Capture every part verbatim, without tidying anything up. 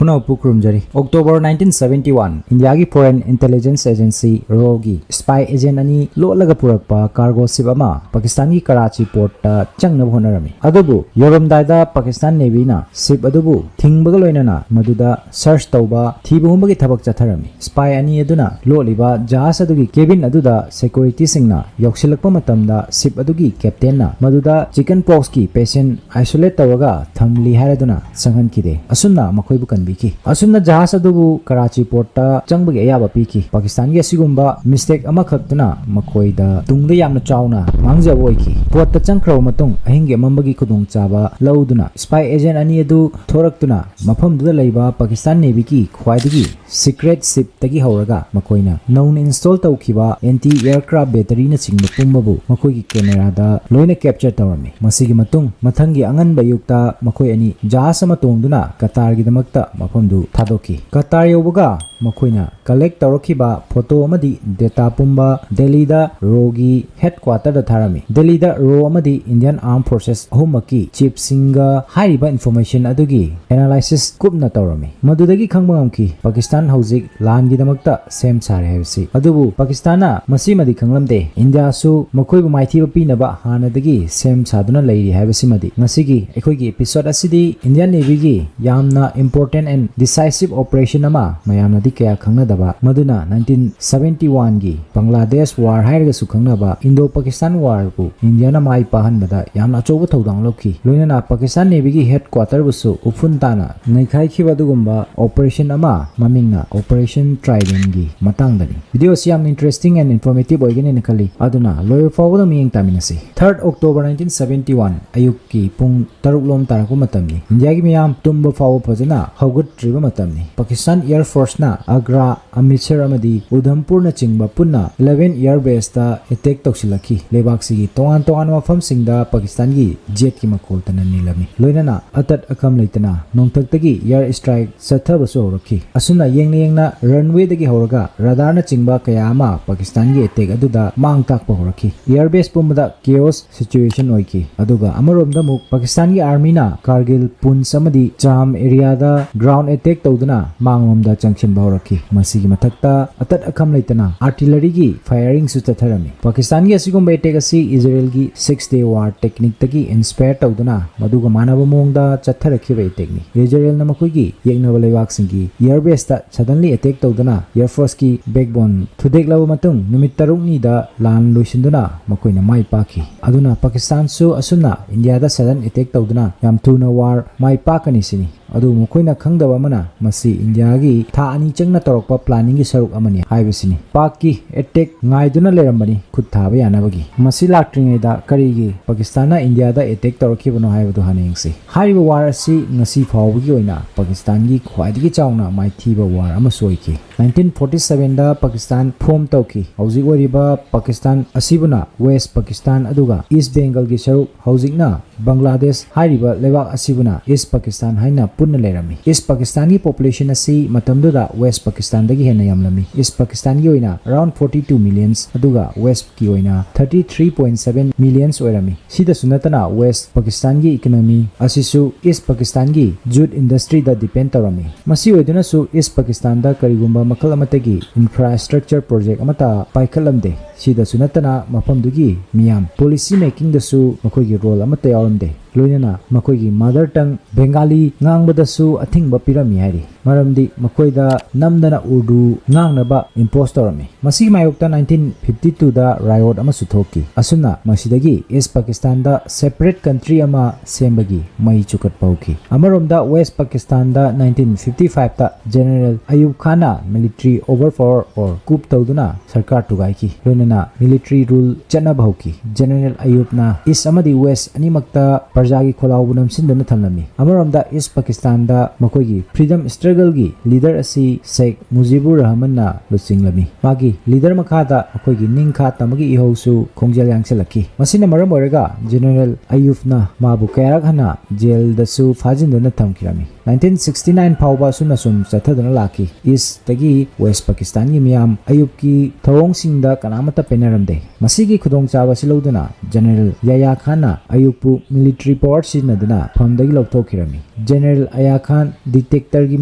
ꯄꯨꯝꯅꯃꯛꯄꯨ ꯈꯨꯔꯨꯝꯖꯔꯤ꯫ October nineteen seventy one, ꯏꯟꯗꯤꯌꯥꯒꯤ Foreign Intelligence Agency, RAW ꯒꯤ spy agent ꯑꯅꯤ ꯂꯣꯠꯂꯒ ꯄꯨꯔꯛꯄ cargo ship ꯑꯃ ꯄꯥꯀꯤꯁꯇꯥꯟꯒꯤ ꯀꯔꯥꯆꯤ port ꯇ ꯆꯪꯅꯕ ꯍꯣꯠꯅꯔꯝꯃꯤ꯫ ꯑꯗꯨꯕꯨ ꯌꯧꯔꯝꯗꯥꯏꯗ ꯄꯥꯀꯤꯁꯇꯥꯟ Navy ꯅ ship ꯑꯗꯨꯕꯨ ꯊꯤꯡꯕꯒ ꯂꯣꯏꯅꯅ ꯃꯗꯨꯗ search ꯇꯧꯕ, ꯊꯤꯕ ꯍꯨꯝꯕꯒꯤ ꯊꯕꯛ ꯆꯠꯊꯔꯝꯃꯤ꯫ Spy ꯑꯅꯤ ꯑꯗꯨꯅ ꯂꯣꯠꯂꯤꯕ ꯖꯍꯥꯖ ꯑꯗꯨꯒꯤ cabin ꯑꯗꯨꯗ security ꯁꯤꯡꯅ ꯌꯧꯁꯤꯜꯂꯛꯄ ꯃꯇꯝꯗ ship ꯑꯗꯨꯒꯤ captain ꯅ ꯃꯗꯨꯗ chicken pox ꯀꯤ patient isolate ꯇꯧꯔꯒ ꯊꯝꯂꯤ ꯍꯥꯏꯔꯗꯨꯅ ꯆꯪꯍꯟꯈꯤꯗꯦ꯫ ꯑꯁꯨꯝꯅ ꯃꯈꯣꯏꯕꯨ ꯀꯟꯕꯤꯈꯤ꯫ ꯑꯁꯨꯝꯅ ꯖꯍꯥꯖ ꯑꯗꯨꯕꯨ ꯀꯔꯥꯆꯤ port ꯇ ꯆꯪꯕꯒꯤ ꯑꯌꯥꯕ ꯄꯤꯈꯤ꯫ ꯄꯥꯀꯤꯁꯇꯥꯟꯒꯤ ꯑꯁꯤꯒꯨꯝꯕ mistake ꯑꯃꯈꯛꯇꯨꯅ ꯃꯈꯣꯏꯗ ꯇꯨꯡꯗ ꯌꯥꯝꯅ ꯆꯥꯎꯅ ꯃꯥꯡꯖꯕ ꯑꯣꯏꯈꯤ꯫ Port ꯇ ꯆꯪꯈ꯭ꯔꯕ ꯃꯇꯨꯡ ꯑꯍꯤꯡꯒꯤ ꯑꯃꯝꯕꯒꯤ ꯈꯨꯗꯣꯡꯆꯥꯕ ꯂꯧꯗꯨꯅ spy agent ꯑꯅꯤ ꯑꯗꯨ ꯊꯣꯔꯛꯇꯨꯅ ꯃꯐꯝꯗꯨꯗ ꯂꯩꯕ ꯄꯥꯀꯤꯁꯇꯥꯟ Navy ꯒꯤ ꯈ꯭ꯋꯥꯏꯗꯒꯤ secret ship ꯇꯒꯤ ꯍꯧꯔꯒ ꯃꯈꯣꯏꯅ ꯅꯧꯅ install ꯇꯧꯈꯤꯕ anti aircraft battery ꯅꯆꯤꯡꯕ ꯄꯨꯝꯕꯕꯨ ꯃꯈꯣꯏꯒꯤ camera ꯗ ꯂꯣꯏꯅ capture ꯇꯧꯔꯝꯃꯤ꯫ ꯃꯁꯤꯒꯤ ꯃꯇꯨꯡ ꯃꯊꯪꯒꯤ ꯑꯉꯟꯕ ꯑꯌꯨꯛꯇ ꯃꯈꯣꯏ ꯑꯅꯤ ꯖꯍꯥꯖ ꯑꯃ ꯇꯣꯡꯗꯨꯅ ꯀꯇꯥꯔ ꯒꯤꯗꯃꯛꯇ ꯃꯐꯝꯗꯨ ꯊꯥꯗꯣꯛꯈꯤ꯫ ꯀꯇꯥꯔ ꯌꯧꯕꯒ ꯃꯈꯣꯏꯅ collect ꯇꯧꯔꯛꯈꯤꯕ photo ꯑꯃꯗꯤ data ꯄꯨꯝꯕ ꯗꯦꯜꯂꯤꯗ RAW ꯒꯤ headquarter ꯗ ꯊꯥꯔꯝꯃꯤ꯫ ꯗꯦꯜꯂꯤꯗ RAW ꯑꯃꯗꯤ Indian Armed Forces ꯑꯍꯨꯝꯃꯛꯀꯤ chief ꯁꯤꯡꯒ ꯍꯥꯏꯔꯤꯕ information ꯑꯗꯨꯒꯤ analysis ꯀꯨꯞꯅ ꯇꯧꯔꯝꯃꯤ꯫ ꯃꯗꯨꯗꯒꯤ ꯈꯪꯕ ꯉꯝꯈꯤ ꯄꯥꯀꯤꯁꯇꯥꯟ ꯍꯧꯖꯤꯛ ꯂꯥꯟꯒꯤꯗꯃꯛꯇ ꯁꯦꯝ ꯁꯥꯔꯦ ꯍꯥꯏꯕꯁꯤ꯫ ꯑꯗꯨꯕꯨ ꯄꯥꯀꯤꯁꯇꯥꯟꯅ ꯃꯁꯤꯃꯗꯤ ꯈꯪꯂꯝꯗꯦ, ꯏꯟꯗꯤꯌꯥꯁꯨ ꯃꯈꯣꯏꯕꯨ ꯃꯥꯏꯊꯤꯕ ꯄꯤꯅꯕ ꯍꯥꯟꯅꯗꯒꯤ ꯁꯦꯝ ꯁꯥꯗꯨꯅ ꯂꯩꯔꯤ ꯍꯥꯏꯕꯁꯤꯃꯗꯤ꯫ ꯉꯁꯤꯒꯤ ꯑꯩꯈꯣꯏꯒꯤ episode ꯑꯁꯤꯗꯤ Indian Navy ꯒꯤ ꯌꯥꯝꯅ important and decisive operation ꯑꯃ, ꯃꯌꯥꯝꯅꯗꯤ ꯀꯌꯥ ꯈꯪꯅꯗꯕ, ꯃꯗꯨꯅ nineteen seventy one ꯒꯤ Bangladesh War ꯍꯥꯏꯔꯒꯁꯨ ꯈꯪꯅꯕ Indo Pakistan War ꯕꯨ ꯏꯟꯗꯤꯌꯥꯅ ꯃꯥꯏ ꯄꯥꯛꯍꯟꯕꯗ ꯌꯥꯝꯅ ꯑꯆꯧꯕ ꯊꯧꯗꯥꯡ ꯂꯧꯈꯤ꯫ ꯂꯣꯏꯅꯅ ꯄꯥꯀꯤꯁꯇꯥꯟ Navy ꯒꯤ headquarter ꯕꯨꯁꯨ ꯎꯐꯨꯟ ꯇꯥꯅ ꯅꯩꯈꯥꯏꯈꯤꯕ ꯑꯗꯨꯒꯨꯝꯕ operation ꯑꯃ, ꯃꯃꯤꯡꯅ Operation Trident ꯒꯤ ꯃꯇꯥꯡꯗꯅꯤ꯫ Video ꯑꯁꯤ ꯌꯥꯝꯅ interesting and informative ꯑꯣꯏꯒꯅꯤꯅ ꯈꯜꯂꯤ, ꯑꯗꯨꯅ ꯂꯣꯏꯕ ꯐꯥꯎꯕꯗ ꯃꯤꯠꯌꯦꯡ ꯇꯥꯃꯤꯟꯅꯁꯤ꯫ Third October nineteen seventy one ꯑꯌꯨꯛꯀꯤ ꯄꯨꯡ ꯇꯔꯨꯛ ꯂꯣꯝ ꯇꯥꯔꯛꯄ ꯃꯇꯝꯅꯤ꯫ ꯏꯟꯗꯤꯌꯥꯒꯤ ꯃꯤꯌꯥꯝ ꯇꯨꯝꯕ ꯐꯥꯎꯕ ꯐꯖꯅ ꯍꯧꯒꯠꯇ꯭ꯔꯤꯕ ꯃꯇꯝꯅꯤ꯫ ꯄꯥꯀꯤꯁꯇꯥꯟ Air Force ꯅ ꯑꯒ꯭ꯔꯥ, ꯑꯃ꯭ꯔꯤꯠꯁꯔ ꯑꯃꯗꯤ ꯎꯙꯝꯄꯨꯔꯅꯆꯤꯡꯕ ꯄꯨꯟꯅ eleven air base ꯇ attack ꯇꯧꯁꯤꯜꯂꯛꯈꯤ꯫ ꯂꯩꯕꯥꯛꯁꯤꯒꯤ ꯇꯣꯉꯥꯟ ꯇꯣꯉꯥꯟꯕ ꯃꯐꯝꯁꯤꯡꯗ ꯄꯥꯀꯤꯁꯇꯥꯟꯒꯤ jet ꯀꯤ ꯃꯈꯣꯜꯇꯅ ꯅꯤꯜꯂꯝꯃꯤ꯫ ꯂꯣꯏꯅꯅ ꯑꯇꯠ ꯑꯀꯝ ꯂꯩꯇꯅ ꯅꯣꯡꯊꯛꯇꯒꯤ air strike ꯆꯠꯊꯕꯁꯨ ꯍꯧꯔꯛꯈꯤ꯫ ꯑꯁꯨꯝꯅ ꯌꯦꯡꯅ ꯌꯦꯡꯅ runway ꯗꯒꯤ ꯍꯧꯔꯒ radar ꯅꯆꯤꯡꯕ ꯀꯌꯥ ꯑꯃ ꯄꯥꯀꯤꯁꯇꯥꯟꯒꯤ attack ꯑꯗꯨꯗ ꯃꯥꯡ ꯇꯥꯛꯄ ꯍꯧꯔꯛꯈꯤ꯫ Air base ꯄꯨꯝꯕꯗ chaos situation ꯑꯣꯏꯈꯤ꯫ ꯑꯗꯨꯒ ꯑꯃꯔꯣꯝꯗ ꯑꯃꯨꯛ ꯄꯥꯀꯤꯁꯇꯥꯟꯒꯤ army ꯅ ꯀꯥꯔꯒꯤꯜ, ꯄꯨꯟꯁ ꯑꯃꯗꯤ ꯆꯥꯝ area ꯗ ground attack ꯇꯧꯗꯨꯅ ꯃꯥꯡꯂꯣꯝꯗ ꯆꯪꯁꯤꯟꯕ ꯍꯧꯔꯛꯈꯤ꯫ ꯃꯁꯤꯒꯤ ꯃꯊꯛꯇ ꯑꯇꯠ ꯑꯈꯝ ꯂꯩꯇꯅ artilleryꯒꯤ firingꯁꯨ ꯆꯠꯊꯔꯝꯃꯤ꯫ ꯄꯥꯀꯤꯁꯇꯥꯟꯒꯤ ꯑꯁꯤꯒꯨꯝꯕ attack ꯑꯁꯤ ꯏꯖꯔꯦꯜꯒꯤ Six Day War techniqueꯇꯒꯤ inspire ꯇꯧꯗꯨꯅ ꯃꯗꯨꯒ ꯃꯥꯟꯅꯕ ꯃꯑꯣꯡꯗ ꯆꯠꯊꯔꯛꯈꯤꯕ attackꯅꯤ꯫ ꯏꯖꯔꯦꯜꯅ ꯃꯈꯣꯏꯒꯤ ꯌꯦꯛꯅꯕ ꯂꯩꯕꯥꯛꯁꯤꯡꯒꯤ air baseꯇ suddenly attack ꯇꯧꯗꯨꯅ air forceꯀꯤ backbone ꯊꯨꯗꯦꯛꯂꯕ ꯃꯇꯨꯡ ꯅꯨꯃꯤꯠ ꯇꯔꯨꯛꯅꯤꯗ ꯂꯥꯟ ꯂꯣꯏꯁꯤꯟꯗꯨꯅ ꯃꯈꯣꯏꯅ ꯃꯥꯏ ꯄꯥꯛꯈꯤ꯫ ꯑꯗꯨꯅ ꯄꯥꯀꯤꯁꯇꯥꯟꯁꯨ ꯑꯁꯨꯝꯅ ꯏꯟꯗꯤꯌꯥꯗ sudden attack ꯇꯧꯗꯨꯅ ꯌꯥꯝ ꯊꯨꯅ war ꯃꯥꯏ ꯄꯥꯛꯀꯅꯤ ꯁꯤꯅꯤ꯫ ꯑꯗꯨꯕꯨ ꯃꯈꯣꯏꯅ ꯈꯪꯗꯕ ꯑꯃꯅ ꯃꯁꯤ ꯏꯟꯗꯤꯌꯥꯒꯤ ꯊꯥ ꯑꯅꯤ ꯆꯪꯅ ꯇꯧꯔꯛꯄ planningꯒꯤ ꯁꯔꯨꯛ ꯑꯃꯅꯤ ꯍꯥꯏꯕꯁꯤꯅꯤ꯫ ꯄꯥꯛꯀꯤ attack ꯉꯥꯏꯗꯨꯅ ꯂꯩꯔꯝꯕꯅꯤ ꯈꯨꯠ ꯊꯥꯕ ꯌꯥꯅꯕꯒꯤ꯫ ꯃꯁꯤ ꯂꯥꯛꯇ꯭ꯔꯤꯉꯩꯗ ꯀꯔꯤꯒꯤ ꯄꯥꯀꯤꯁꯇꯥꯟꯅ ꯏꯟꯗꯤꯌꯥꯗ attack ꯇꯧꯔꯛꯈꯤꯕꯅꯣ ꯍꯥꯏꯕꯗꯨ ꯍꯥꯟꯅ ꯌꯦꯡꯁꯤ꯫ ꯍꯥꯏꯔꯤꯕ war ꯑꯁꯤ ꯉꯁꯤ ꯐꯥꯎꯕꯒꯤ ꯑꯣꯏꯅ ꯄꯥꯀꯤꯁꯇꯥꯟꯒꯤ ꯈ꯭ꯋꯥꯏꯗꯒꯤ ꯆꯥꯎꯅ ꯃꯥꯏꯊꯤꯕ war ꯑꯃꯁꯨ ꯑꯣꯏꯈꯤ꯫ Nineteen forty sevenꯗ ꯄꯥꯀꯤꯁꯇꯥꯟ form ꯇꯧꯈꯤ꯫ ꯍꯧꯖꯤꯛ ꯑꯣꯏꯔꯤꯕ ꯄꯥꯀꯤꯁꯇꯥꯟ ꯑꯁꯤꯕꯨꯅ West ꯄꯥꯀꯤꯁꯇꯥꯟ ꯑꯗꯨꯒ East Bengalꯒꯤ ꯁꯔꯨꯛ, ꯍꯧꯖꯤꯛꯅ ꯕꯪꯒ꯭ꯂꯥꯗꯦꯁ ꯍꯥꯏꯔꯤꯕ ꯂꯩꯕꯥꯛ ꯑꯁꯤꯕꯨꯅ East ꯄꯥꯀꯤꯁꯇꯥꯟ ꯍꯥꯏꯅ ꯄꯨꯟꯅ ꯂꯩꯔꯝꯃꯤ꯫ East ꯄꯥꯀꯤꯁꯇꯥꯟꯒꯤ population ꯑꯁꯤ ꯃꯇꯝꯗꯨꯗ West ꯄꯥꯀꯤꯁꯇꯥꯟꯗꯒꯤ ꯍꯦꯟꯅ ꯌꯥꯝꯂꯝꯃꯤ꯫ East ꯄꯥꯀꯤꯁꯇꯥꯟꯒꯤ ꯑꯣꯏꯅ around forty two millions ꯑꯗꯨꯒ Westꯀꯤ ꯑꯣꯏꯅ thirty three point seven millions ꯑꯣꯏꯔꯝꯃꯤ꯫ ꯁꯤꯗꯁꯨ ꯅꯠꯇꯅ West ꯄꯥꯀꯤꯁꯇꯥꯟꯒꯤ economy ꯑꯁꯤꯁꯨ East ꯄꯥꯀꯤꯁꯇꯥꯟꯒꯤ jute industryꯗ depend ꯇꯧꯔꯝꯃꯤ꯫ ꯃꯁꯤ ꯑꯣꯏꯗꯨꯅꯁꯨ East ꯄꯥꯀꯤꯁꯇꯥꯟꯗ ꯀꯔꯤꯒꯨꯝꯕ ꯃꯈꯜ ꯑꯃꯠꯇꯒꯤ infrastructure project ꯑꯃꯠꯇ ꯄꯥꯏꯈꯠꯂꯝꯗꯦ꯫ ꯁꯤꯗꯁꯨ ꯅꯠꯇꯅ ꯃꯐꯝꯗꯨꯒꯤ ꯃꯤꯌꯥꯝ policy makingꯗꯁꯨ ꯃꯈꯣꯏꯒꯤ role ꯑꯃꯠꯇ ꯌꯥꯎꯔꯝꯗꯦ꯫ ꯂꯣꯏꯅꯅ ꯃꯈꯣꯏꯒꯤ mother tongue Bengali ꯉꯥꯡꯕꯗꯁꯨ ꯑꯊꯤꯡꯕ ꯄꯤꯔꯝꯃꯤ ꯍꯥꯏꯔꯤ꯫ ꯃꯔꯝꯗꯤ ꯃꯈꯣꯏꯗ ꯅꯝꯗꯅ ꯎꯔꯗꯨ ꯉꯥꯡꯅꯕ impose ꯇꯧꯔꯝꯃꯤ꯫ ꯃꯁꯤꯒꯤ ꯃꯥꯌꯣꯛꯇ nineteen fifty twoꯗ riot ꯑꯃꯁꯨ ꯊꯣꯛꯈꯤ꯫ ꯑꯁꯨꯝꯅ ꯃꯁꯤꯗꯒꯤ East ꯄꯥꯀꯤꯁꯇꯥꯟꯗ separate country ꯑꯃ ꯁꯦꯝꯕꯒꯤ ꯃꯩ ꯆꯨꯈꯠꯄ ꯍꯧꯈꯤ꯫ ꯑꯃꯔꯣꯝꯗ West ꯄꯥꯀꯤꯁꯇꯥꯟꯗ nineteen fifty fiveꯇ General ꯑꯌꯨꯕ Khan military overpower or coup ꯇꯧꯗꯨꯅ ꯁꯔꯀꯥꯔ ꯊꯨꯒꯥꯏꯈꯤ꯫ ꯂꯣꯏꯅꯅ military rule ꯆꯠꯅꯕ ꯍꯧꯈꯤ꯫ General ꯑꯌꯨꯕꯅ East ꯑꯃꯗꯤ West ꯑꯅꯤꯃꯛꯇ ꯄ꯭ꯔꯖꯥꯒꯤ ꯈꯣꯜꯂꯥꯎꯕꯨ ꯅꯝꯁꯤꯟꯗꯨꯅ ꯊꯝꯂꯝꯃꯤ꯫ ꯑꯃꯔꯣꯝꯗ East ꯄꯥꯀꯤꯁꯇꯥꯟꯗ ꯃꯈꯣꯏꯒꯤ freedom struggleꯒꯤ leader ꯑꯁꯤ ꯁꯦꯈ ꯃꯨꯖꯤꯕꯨꯔ ꯔꯍꯃꯟꯅ ꯂꯨꯆꯤꯡꯂꯝꯃꯤ꯫ ꯃꯥꯒꯤ leader ꯃꯈꯥꯗ ꯃꯈꯣꯏꯒꯤ ꯅꯤꯡꯈꯥ ꯇꯝꯕꯒꯤ ꯏꯍꯧꯁꯨ ꯈꯣꯡꯖꯦꯜ ꯌꯥꯡꯁꯤꯜꯂꯛꯈꯤ꯫ ꯃꯁꯤꯅ ꯃꯔꯝ ꯑꯣꯏꯔꯒ General ꯑꯌꯨꯕꯅ ꯃꯥꯕꯨ ꯀꯌꯥꯔꯛ ꯍꯟꯅ ꯖꯦꯜꯗꯁꯨ ꯐꯥꯖꯤꯟꯗꯨꯅ ꯊꯝꯈꯤꯔꯝꯃꯤ꯫ ꯅꯥꯏꯟꯇꯤꯟ ꯁꯤꯛꯁꯇꯤ ꯅꯥꯏꯟ ꯐꯥꯎꯕ ꯑꯁꯨꯝꯅ ꯁꯨꯝ ꯆꯠꯊꯗꯨꯅ ꯂꯥꯛꯈꯤ꯫ ꯏꯁꯇꯒꯤ ꯋꯦꯁ ꯄꯥꯀꯤꯁꯇꯥꯟꯒꯤ ꯃꯤꯌꯥꯝ ꯑꯌꯨꯛꯀꯤ ꯊꯧꯑꯣꯡꯁꯤꯡꯗ ꯀꯅꯥꯃꯠꯇ ꯄꯦꯟꯅꯔꯝꯗꯦ꯫ ꯃꯁꯤꯒꯤ ꯈꯨꯗꯣꯡꯆꯥꯕ ꯑꯁꯤ ꯂꯧꯗꯨꯅ ꯖꯦꯅꯔꯦꯜ ꯌꯥꯌꯥ ꯈꯥꯟꯅ ꯑꯌꯨꯛꯄꯨ ꯃꯤꯂꯤꯇꯔꯤ ꯄꯋꯥꯔ ꯁꯤꯖꯤꯟꯅꯗꯨꯅ ꯐꯝꯗꯒꯤ ꯂꯧꯊꯣꯛꯈꯤꯔꯝꯃꯤ꯫ ꯖꯦꯅꯔꯦꯜ ꯌꯥꯌꯥ ꯈꯥꯟ ꯗꯤꯛꯇꯦꯛꯇꯔꯒꯤ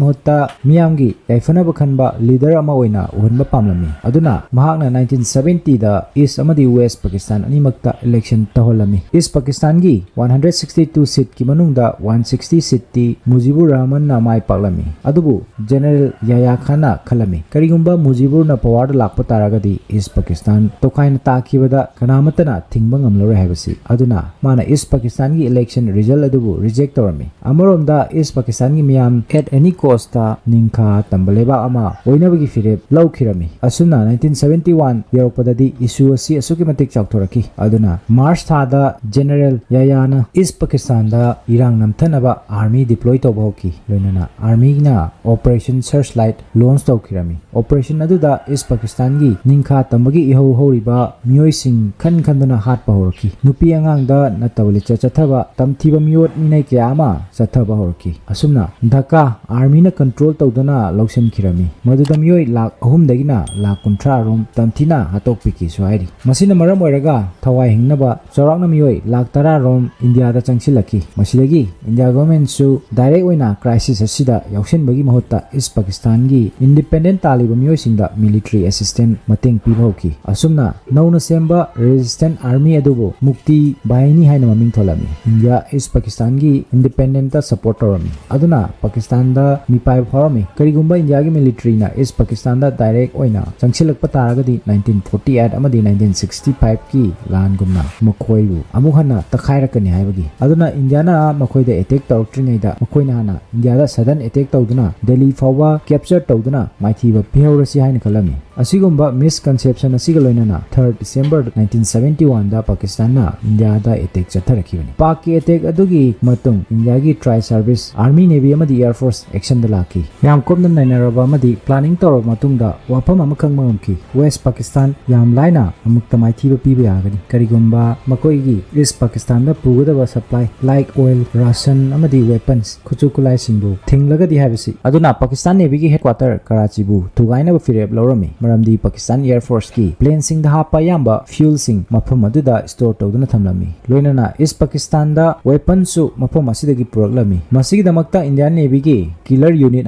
ꯃꯍꯨꯠꯇ ꯃꯤꯌꯥꯝꯒꯤ ꯌꯥꯏꯐꯅꯕ ꯈꯟꯕ ꯂꯤꯗꯔ ꯑꯃ ꯑꯣꯏꯅ ꯎꯍꯟꯕ ꯄꯥꯝꯂꯝꯃꯤ꯫ ꯑꯗꯨꯅ ꯃꯍꯥꯛꯅ ꯅꯥꯏꯟꯇꯤꯟ ꯁꯕꯦꯟꯇꯤꯗ ꯏꯁ ꯑꯃꯗꯤ ꯋꯦꯁ ꯄꯥꯀꯤꯁꯇꯥꯟ ꯑꯅꯤꯃꯛꯇ ꯏꯂꯦꯛꯁꯟ ꯇꯧꯍꯜꯂꯝꯃꯤ꯫ ꯏꯁ ꯄꯥꯀꯤꯁꯇꯥꯟꯒꯤ ꯋꯥꯟ ꯍꯟꯗ꯭ꯔꯦꯠ ꯁꯤꯛꯁꯇꯤ ꯇꯨ ꯁꯤꯠꯀꯤ ꯃꯅꯨꯡꯗ ꯋꯥꯟ ꯁꯤꯛꯁꯇꯤ ꯁꯤꯠꯇꯤ ꯃꯨꯖꯤꯕꯨꯔ ꯔꯍꯃꯟꯅ ꯃꯥꯏ ꯄꯥꯛꯂꯝꯃꯤ꯫ ꯑꯗꯨꯕꯨ ꯖꯦꯅꯔꯦꯜ ꯌꯥꯌꯥ ꯈꯥꯟꯅ ꯈꯜꯂꯝꯃꯤ, ꯀꯔꯤꯒꯨꯝꯕ ꯃꯨꯖꯤꯕꯨꯔꯅ ꯄꯋꯥꯔꯗ ꯂꯥꯛꯄ ꯇꯥꯔꯒꯗꯤ ꯏꯁ ꯄꯥꯀꯤꯁꯇꯥꯟ ꯇꯣꯈꯥꯏꯅ ꯇꯥꯈꯤꯕꯗ ꯀꯅꯥꯃꯠꯇꯅ ꯊꯤꯡꯕ ꯉꯝꯂꯔꯣꯏ ꯍꯥꯏꯕꯁꯤ꯫ ꯑꯗꯨꯅ ꯃꯥꯅ ꯏꯁ ꯄꯥꯀꯤꯁꯇꯥꯟꯒꯤ ꯏꯂꯦꯛꯁꯟ ꯔꯤꯖꯜ ꯑꯗꯨꯕꯨ ꯔꯤꯖꯦꯛ ꯇꯧꯔꯝꯃꯤ꯫ ꯑꯃꯔꯣꯝꯗ ꯏꯁ ꯄꯥꯀꯤꯁꯇꯥꯟꯒꯤ ꯃꯤꯌꯥꯝ at any cost ꯅꯤꯡꯈꯥ ꯇꯝꯕ ꯂꯩꯕꯥꯛ ꯑꯃ ꯑꯣꯏꯅꯕꯒꯤ ꯐꯤꯔꯦꯞ ꯂꯧꯈꯤꯔꯝꯃꯤ꯫ ꯑꯁꯨꯝꯅ ꯅꯥꯏꯟꯇꯤꯟ ꯁꯕꯦꯟꯇꯤ ꯋꯥꯟ ꯌꯧꯔꯛꯄꯗꯗꯤ ꯏꯁꯨ ꯑꯁꯤ ꯑꯁꯨꯛꯀꯤ ꯃꯇꯤꯛ ꯆꯥꯎꯊꯣꯔꯛꯈꯤ꯫ ꯑꯗꯨꯅ ꯃꯥꯔꯆ ꯊꯥꯗ ꯖꯦꯅꯔꯦꯜ ꯌꯥꯌꯥꯅ ꯏꯁ ꯄꯥꯀꯤꯁꯇꯥꯟꯗ ꯏꯔꯥꯡ ꯅꯝꯊꯅꯕ ꯑꯥꯔꯃꯤ ꯗꯤꯄ꯭ꯂꯣꯏ ꯇꯧꯕ ꯍꯧꯈꯤ꯫ ꯂꯣꯏꯅꯅ ꯑꯥꯔꯃꯤꯅ ꯑꯣꯄꯔꯦꯁꯟ ꯁꯔꯆ ꯂꯥꯏꯠ ꯂꯣꯟꯆ ꯇꯧꯈꯤꯔꯝꯃꯤ꯫ ꯑꯣꯄꯔꯦꯁꯟ ꯑꯗꯨꯗ ꯏꯁ ꯄꯥꯀꯤꯁꯇꯥꯟꯒꯤ ꯅꯤꯡꯈꯥ ꯇꯝꯕꯒꯤ ꯏꯍꯧ ꯍꯧꯔꯤꯕ ꯃꯤꯑꯣꯏꯁꯤꯡ ꯈꯟ ꯈꯟꯗꯨꯅ ꯍꯥꯠꯄ ꯍꯧꯔꯛꯈꯤ꯫ ꯅꯨꯄꯤ ꯑꯉꯥꯡꯗ ꯅꯠꯇꯕ ꯂꯤꯆꯠ ꯆꯠꯊꯕ ꯇꯝꯊꯤꯕ ꯃꯤꯑꯣꯠ ꯃꯤꯅꯩ ꯀꯌꯥ ꯑꯃ ꯆꯠꯊꯕ ꯍꯧꯔꯛꯈꯤ꯫ ꯑꯁꯨꯝꯅ ꯙꯥꯀꯥ ꯑꯥꯔꯃꯤꯅ ꯀꯟꯇ꯭ꯔꯣꯜ ꯇꯧꯗꯨꯅ ꯂꯧꯁꯤꯟꯈꯤꯔꯝꯃꯤ꯫ ꯃꯗꯨꯗ ꯃꯤꯑꯣꯏ ꯂꯥꯈ ꯑꯍꯨꯝꯗꯒꯤꯅ ꯂꯥꯈ ꯀꯨꯟꯊ꯭ꯔꯥ ꯔꯣꯝ ꯇꯝꯊꯤꯅ ꯍꯥꯠꯇꯣꯛꯄꯤꯈꯤꯁꯨ ꯍꯥꯏꯔꯤ꯫ ꯃꯁꯤꯅ ꯃꯔꯝ ꯑꯣꯏꯔꯒ ꯊꯋꯥꯏ ꯍꯤꯡꯅꯕ ꯆꯥꯎꯔꯥꯛꯅ ꯃꯤꯑꯣꯏ ꯂꯥꯈ ꯇꯔꯥ ꯔꯣꯝ ꯏꯟꯗꯤꯌꯥꯗ ꯆꯪꯁꯤꯜꯂꯛꯈꯤ꯫ ꯃꯁꯤꯗꯒꯤ ꯏꯟꯗꯤꯌꯥ ꯒꯣꯔꯃꯦꯟꯁꯨ ꯗꯥꯏꯔꯦꯛ ꯑꯣꯏꯅ ꯀ꯭ꯔꯥꯏꯁꯤꯁ ꯑꯁꯤꯗ ꯌꯥꯎꯁꯤꯟꯕꯒꯤ ꯃꯍꯨꯠꯇ ꯏꯁ ꯄꯥꯀꯤꯁꯇꯥꯟꯒꯤ ꯏꯟꯗꯤꯄꯦꯟꯗꯦꯟ ꯇꯥꯜꯂꯤꯕ ꯃꯤꯑꯣꯏꯁꯤꯡꯗ ꯃꯤꯂꯤꯇꯔꯤ ꯑꯦꯁꯤꯁꯇꯦꯟ ꯃꯇꯦꯡ ꯄꯤꯕ ꯍꯧꯈꯤ꯫ ꯑꯁꯨꯝꯅ ꯅꯧꯅ ꯁꯦꯝꯕ ꯔꯦꯖꯤꯁꯇꯦꯟ ꯑꯥꯔꯃꯤ ꯑꯗꯨꯕꯨ ꯃꯨꯛꯇꯤ ꯕꯥꯍꯤꯅꯤ ꯍꯥꯏꯅ ꯃꯃꯤꯡ ꯊꯣꯜꯂꯝꯃꯤ꯫ ꯏꯟꯗꯤꯌꯥ ꯏꯁ ꯄꯥꯀꯤꯁꯇꯥꯟꯒꯤ ꯏꯟꯗꯤꯄꯦꯟꯗꯦꯟꯇ ꯁꯄꯣꯔꯠ ꯇꯧꯔꯝꯃꯤ꯫ ꯑꯗꯨꯅ ꯄꯥꯀꯤꯁꯇꯥꯟꯗ ꯃꯤꯄꯥꯏꯕ ꯐꯥꯎꯔꯝꯃꯤ꯫ ꯀꯔꯤꯒꯨꯝꯕ ꯏꯟꯗꯤꯌꯥꯒꯤ ꯃꯤꯂꯤꯇꯔꯤꯅ ꯏꯁ ꯄꯥꯀꯤꯁꯇꯥꯟꯗ ꯗꯥꯏꯔꯦꯛ ꯑꯣꯏꯅ ꯆꯪꯁꯤꯜꯂꯛꯄ ꯇꯥꯔꯒꯗꯤ ꯅꯥꯏꯟꯇꯤꯟ ꯐꯣꯔꯇꯤ ꯑꯩꯠ ꯑꯃꯗꯤ ꯅꯥꯏꯟꯇꯤꯟ ꯁꯤꯛꯁꯇꯤ ꯐꯥꯏꯚꯀꯤ ꯂꯥꯟꯒꯨꯝꯅ ꯃꯈꯣꯏꯕꯨ ꯑꯃꯨꯛ ꯍꯟꯅ ꯇꯛꯈꯥꯏꯔꯛꯀꯅꯤ ꯍꯥꯏꯕꯒꯤ꯫ ꯑꯗꯨꯅ ꯏꯟꯗꯤꯌꯥꯅ ꯃꯈꯣꯏꯗ ꯑꯦꯇꯦꯛ ꯇꯧꯔꯛꯇ꯭ꯔꯤꯉꯩꯗ ꯃꯈꯣꯏꯅ ꯍꯥꯟꯅ ꯏꯟꯗꯤꯌꯥꯗ ꯁꯗꯟ ꯑꯦꯇꯦꯛ ꯇꯧꯗꯨꯅ ꯗꯦꯜꯂꯤ ꯐꯥꯎꯕ ꯀꯦꯞꯆꯔ ꯇꯧꯗꯨꯅ ꯃꯥꯏꯊꯤꯕ ꯄꯤꯍꯧꯔꯁꯤ ꯍꯥꯏꯅ ꯈꯜꯂꯝꯃꯤ꯫ ꯑꯁꯤꯒꯨꯝꯕ ꯃꯤꯁꯀꯟꯁꯦꯞꯁꯟ ꯑꯁꯤꯒ ꯂꯣꯏꯅꯅ ꯊꯥꯔꯠ ꯗꯤꯁꯦꯝꯕꯔ ꯅꯥꯏꯟꯇꯤꯟ ꯁꯕꯦꯟꯇꯤ ꯋꯥꯟꯗ ꯄꯥꯀꯤꯁꯇꯥꯟꯅ ꯏꯟꯗꯤꯌꯥꯗ ꯑꯦꯇꯦꯛ ꯆꯠꯊꯔꯛꯈꯤꯕꯅꯤ꯫ ꯄꯥꯛꯀꯤ ꯑꯦꯇꯦꯛ ꯑꯗꯨꯒꯤ ꯃꯇꯨꯡ ꯏꯟꯗꯤꯌꯥꯒꯤ ꯇ꯭ꯔꯥꯏ ꯁꯥꯔꯚꯤꯁ, ꯑꯥꯔꯃꯤ, ꯅꯦꯚꯤ ꯑꯃꯗꯤ ꯑꯦꯌꯔ ꯐꯣꯔꯁ ꯑꯦꯛꯁꯟꯗ ꯂꯥꯛꯈꯤ꯫ ꯌꯥꯝ ꯀꯨꯞꯅ ꯅꯩꯅꯔꯕ ꯑꯃꯗꯤ ꯄ꯭ꯂꯥꯅꯤꯡ ꯇꯧꯔꯕ ꯃꯇꯨꯡꯗ ꯋꯥꯐꯝ ꯑꯃ ꯈꯪꯕ ꯉꯝꯈꯤ꯫ ꯋꯦꯁ ꯄꯥꯀꯤꯁꯇꯥꯟ ꯌꯥꯝ ꯂꯥꯏꯅ ꯑꯃꯨꯛꯇ ꯃꯥꯏꯊꯤꯕ ꯄꯤꯕ ꯌꯥꯒꯅꯤ꯫ ꯀꯔꯤꯒꯨꯝꯕ ꯃꯈꯣꯏꯒꯤ ꯏꯁ ꯄꯥꯀꯤꯁꯇꯥꯟꯗ ꯄꯨꯒꯗꯕ ꯁꯄ꯭ꯂꯥꯏ, ꯂꯥꯏꯛ ꯑꯣꯏꯜ, ꯔꯥꯁꯟ ꯑꯃꯗꯤ ꯋꯦꯄꯟꯁ, ꯈꯨꯠꯁꯨ ꯈꯨꯠꯂꯥꯏ ꯁꯤꯡꯕꯨ ꯊꯤꯡꯂꯒꯗꯤ ꯍꯥꯏꯕꯁꯤ꯫ ꯑꯗꯨꯅ ꯄꯥꯀꯤꯁꯇꯥꯟ ꯅꯦꯚꯤꯒꯤ ꯍꯦꯗꯀ꯭ꯋꯥꯇꯔ ꯀꯔꯥꯆꯤꯕꯨ ꯊꯨꯒꯥꯏꯅꯕ ꯐꯤꯔꯦꯞ ꯂꯧꯔꯝꯃꯤ, ꯃꯔꯝꯗꯤ ꯄꯥꯀꯤꯁꯇꯥꯟ ꯑꯦꯌꯔ ꯐꯣꯔꯁꯀꯤ ꯄ꯭ꯂꯦꯟꯁꯤꯡꯗ ꯍꯥꯞꯄ ꯑꯌꯥꯝꯕ ꯐ꯭ꯌꯨꯜꯁꯤꯡ ꯃꯐꯝ ꯑꯗꯨꯗ ꯁ꯭ꯇꯣꯔ ꯇꯧꯗꯨꯅ ꯊꯝꯂꯝꯃꯤ꯫ ꯂꯣꯏꯅꯅ ꯏꯁ ꯄꯥꯀꯤꯁꯇꯥꯟꯗ ꯋꯦꯄꯟꯁꯨ ꯃꯐꯝ ꯑꯁꯤꯗꯒꯤ ꯄꯨꯔꯛꯂꯝꯃꯤ꯫ ꯃꯁꯤꯒꯤꯗꯃꯛꯇ ꯏꯟꯗꯤꯌꯥꯟ ꯅꯦꯚꯤꯒꯤ ꯀꯤꯂꯔ ꯌꯨꯅꯤꯠ